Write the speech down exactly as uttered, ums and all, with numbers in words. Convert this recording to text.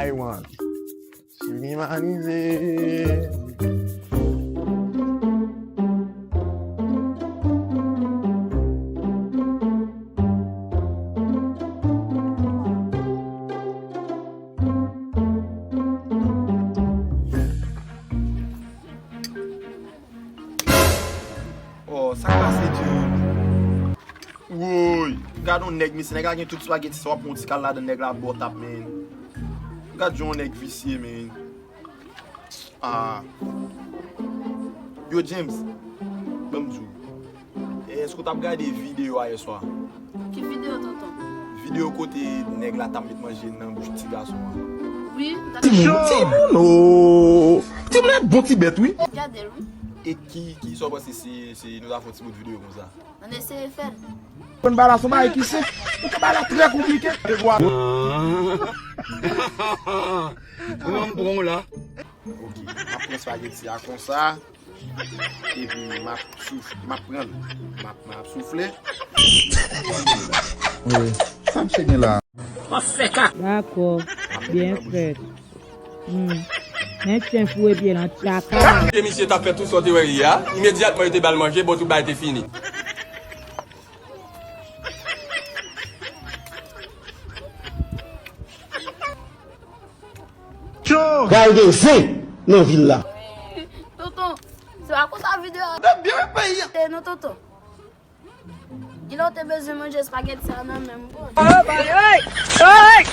I want. Sinimanizè. Oh, sa k pase, Jim? Woy, gad yon nèg, mesye, nèg la gen tout spaghetti sa, w ap pran yon ti kal ladan, nèg la bò tap, men. Gad jan yon nèg visye, men. Ah. Yo, James, ban m di w. Èske w t ap gade videyo a yèswa? Ki videyo, tonton? Videyo kote nèg la t ap met manje nan bouch ti gason an. Wi, m t ap Timoun, timoun, oh! Timoun, bon ti bèt, wi. Gade l, wi. E ki, ki sa w panse si, si nou ta fè yon ti bout videyo konsa? Ann eseye fè l. Konn bagay la se yon bagay ki senp. Ou konn bagay la trè konplike. Devwa. Ou menm pran w la. Ok, m ap pran spaghetti a konsa. Epi m ap souf, m ap pran l. M ap, m ap soufle. Wi. Sa misye gen la? Dakò. Byen fèt. Hmm. Men chen foure pye nan tchaka. Ke misye t ap fè tout sa w te wè ye a, imedyatman yo te ba l manje, bon, tout bagay te fini. Pral gen zen nan vil la. Tonton, se pa konsa videyo a. Te non, tonton. Kilè w te bezwen manje espageti sa nan menm bòl? Ay, ay, ay!